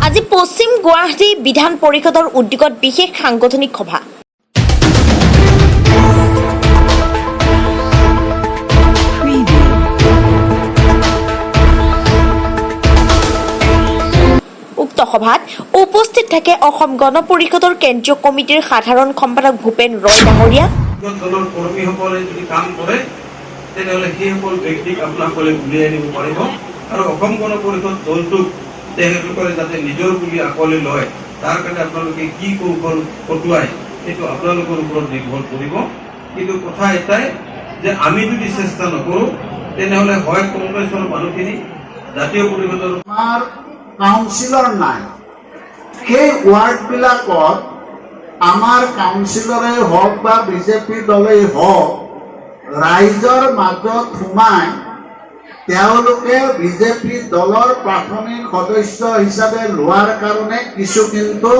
আজি পশ্চিম গুৱাহাটী বিধান পৰিষদৰ উদ্যোগত বিশেষ সাংগঠনিক সভা। Preview. উক্ত সভাত উপস্থিত থাকে অসম গণ পৰিষদৰ কেন্দ্ৰীয় কমিটিৰ সাধাৰণ সম্পাদক ভূপেন ৰয় ডাঙৰীয়া। দলৰ কৰ্মীসকলে যদি কাম কৰে, তেনেহ'লে সেইসকল ব্যক্তিক আপোনাসকলে উলিয়াই আনিব পাৰিব আৰু অসম গণ পৰিষদ দলটোক তেখেতলোকে যাতে নিজৰ বুলি আঁকোৱালি লয়, তাৰ কাৰণে আপোনালোকে কি কৌশল খটুৱাই সেইটো আপোনালোকৰ ওপৰত নিৰ্ভৰ কৰিব। কিন্তু কথা এটাই যে আমি যদি চেষ্টা নকৰোঁ, তেনেহ'লে হয় কংগ্ৰেছৰ মানুহখিনি জাতীয় পৰিষদৰ আমাৰ কাউন্সিলৰ নাই। সেই ৱাৰ্ডবিলাকত আমাৰ কাউন্সিলৰে হওক বা বিজেপি দলেই হওক, ৰাইজৰ মাজত সোমাই তেওঁলোকে বিজেপি দলৰ প্ৰাথমিক সদস্য হিচাপে লোৱাৰ কাৰণে কিছু কিন্তু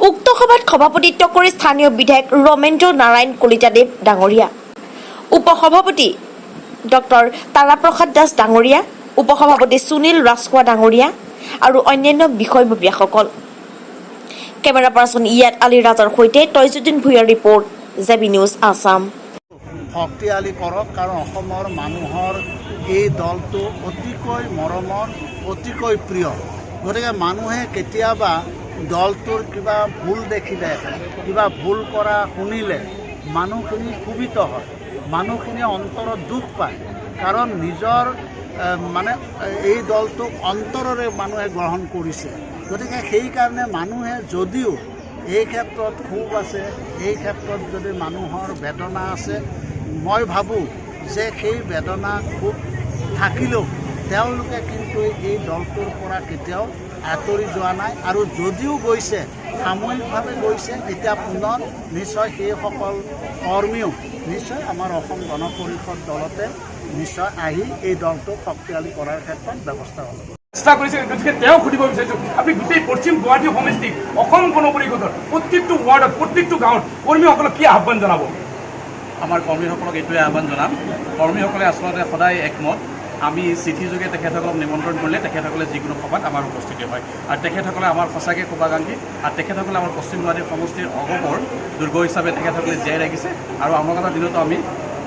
উক্ত সভাত সভাপতিত্ব কৰি স্থানীয় বিধায়ক ৰমেন্দ্ৰ নাৰায়ণ কলিতাদেৱ ডাঙৰীয়া, উপসভাপতি ডক্টৰ তাৰাপ্ৰসাদ দাস ডাঙৰীয়া, উপসভাপতি সুনীল ৰাজখোৱা ডাঙৰীয়া আৰু অন্যান্য বিষয়ববীয়াসকল। কেমেৰা পাৰ্চন ইয়াত আলী ৰাজাৰ সৈতে তৈজুদ্দিন ভূঞাৰ ৰিপৰ্ট, জেবি নিউজ আছাম। শক্তিশালী কৰক, কাৰণ অসমৰ মানুহৰ এই দলটো অতিকৈ মৰমৰ, অতিকৈ প্ৰিয়। গতিকে মানুহে কেতিয়াবা দলটোৰ কিবা ভুল দেখিলে, কিবা ভুল কৰা শুনিলে মানুহখিনি ক্ষোভিত হয়, মানুহখিনিয়ে অন্তৰত দুখ পায়। কাৰণ নিজৰ মানে এই দলটোক অন্তৰৰে মানুহে গ্ৰহণ কৰিছে। গতিকে সেইকাৰণে মানুহে যদিও এই ক্ষেত্ৰত ক্ষোভ আছে, এই ক্ষেত্ৰত যদি মানুহৰ বেদনা আছে, মই ভাবোঁ যে সেই বেদনা, ক্ষোভ থাকিলেও তেওঁলোকে কিন্তু এই দলটোৰ পৰা কেতিয়াও আঁতৰি যোৱা নাই আৰু যদিও গৈছে, সাময়িকভাৱে গৈছে। এতিয়া পুনৰ নিশ্চয় সেইসকল কৰ্মীও নিশ্চয় আমাৰ অসম গণ পৰিষদ দলতে নিশ্চয় আহি এই দলটোক শক্তিশালী কৰাৰ ক্ষেত্ৰত ব্যৱস্থা ল'ব। চেষ্টা কৰিছে। গতিকে তেওঁক সুধিব বিচাৰিছোঁ, আপুনি গোটেই পশ্চিম গুৱাহাটী সমষ্টিক অসম গণ পৰিষদৰ প্ৰত্যেকটো ৱাৰ্ডত, প্ৰত্যেকটো গাঁৱত কৰ্মীসকলক কি আহ্বান জনাব? আমাৰ কৰ্মীসকলক এইটোৱে আহ্বান জনাম, কৰ্মীসকলে আচলতে সদায় একমত। আমি চিঠি যোগে তেখেতসকলক নিমন্ত্ৰণ কৰিলে তেখেতসকলে যিকোনো সভাত আমাৰ উপস্থিতি হয় আৰু তেখেতসকলে আমাৰ সঁচাকৈ শুভাকাংক্ষী আৰু তেখেতসকলে আমাৰ পশ্চিম গুৱাহাটী সমষ্টিৰ অগপৰ দুৰ্গ হিচাপে তেখেতসকলে জীয়াই ৰাখিছে। আৰু অনাগত দিনতো আমি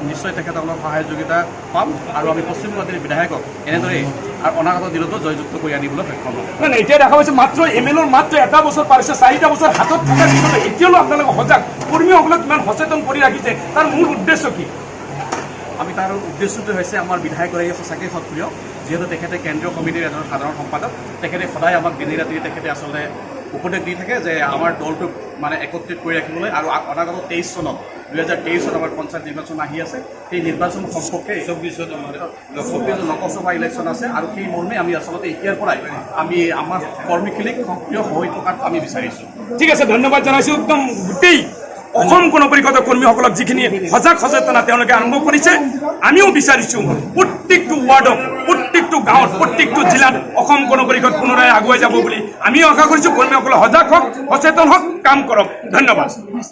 নিশ্চয় তেখেতসকলৰ সহায় সহযোগিতা পাম আৰু আমি পশ্চিম গুৱাহাটীৰ বিধায়কক এনেদৰেই আৰু অনাগত দিনতো জয়যুক্ত কৰি আনিবলৈ সক্ষম হ'ম। নাই নাই, এতিয়া দেখা পাইছোঁ মাত্ৰ এম এল এৰ মাত্ৰ এটা বছৰ পাৰিছে। 4টা বছৰ হাতত থকাৰ পিছতো এতিয়াও আপোনালোকে সজাগ, কৰ্মীসকলক কিমান সচেতন কৰি ৰাখিছে, তাৰ মূল উদ্দেশ্য কি? আমি তাৰ উদ্দেশ্যটো হৈছে আমাৰ বিধায়কগৰাকী সঁচাকৈ সক্ৰিয়। যিহেতু তেখেতে কেন্দ্ৰীয় কমিটিৰ এজন সাধাৰণ সম্পাদক, তেখেতে সদায় আমাক দিনে ৰাতিয়ে তেখেতে আচলতে উপদেশ দি থাকে যে আমাৰ দলটোক মানে একত্ৰিত কৰি ৰাখিবলৈ আৰু অনাগত 23 চনত, 2023ত আমাৰ পঞ্চায়ত নিৰ্বাচন আহি আছে। সেই নিৰ্বাচন সম্পৰ্কে 24ত আমাৰ 24ত লোকসভা ইলেকশ্যন আছে আৰু সেই মৰ্মে আমি আচলতে এতিয়াৰ পৰাই আমি আমাৰ কৰ্মীখিনিক সক্ৰিয় হৈ থকাটো আমি বিচাৰিছোঁ। ঠিক আছে, ধন্যবাদ জনাইছোঁ। একদম গোটেই অসম গণ পৰিষদৰ কৰ্মীসকলক যিখিনি সজাগ সচেতনা তেওঁলোকে আৰম্ভ কৰিছে, আমিও বিচাৰিছোঁ প্ৰত্যেকটো ৱাৰ্ডত, প্ৰত্যেকটো গাঁৱত, প্ৰত্যেকটো জিলাত অসম গণ পৰিষদ পুনৰাই আগুৱাই যাব বুলি আমিও আশা কৰিছোঁ। কৰ্মীসকলে সজাগ হওক, সচেতন হওক, কাম কৰক। ধন্যবাদ।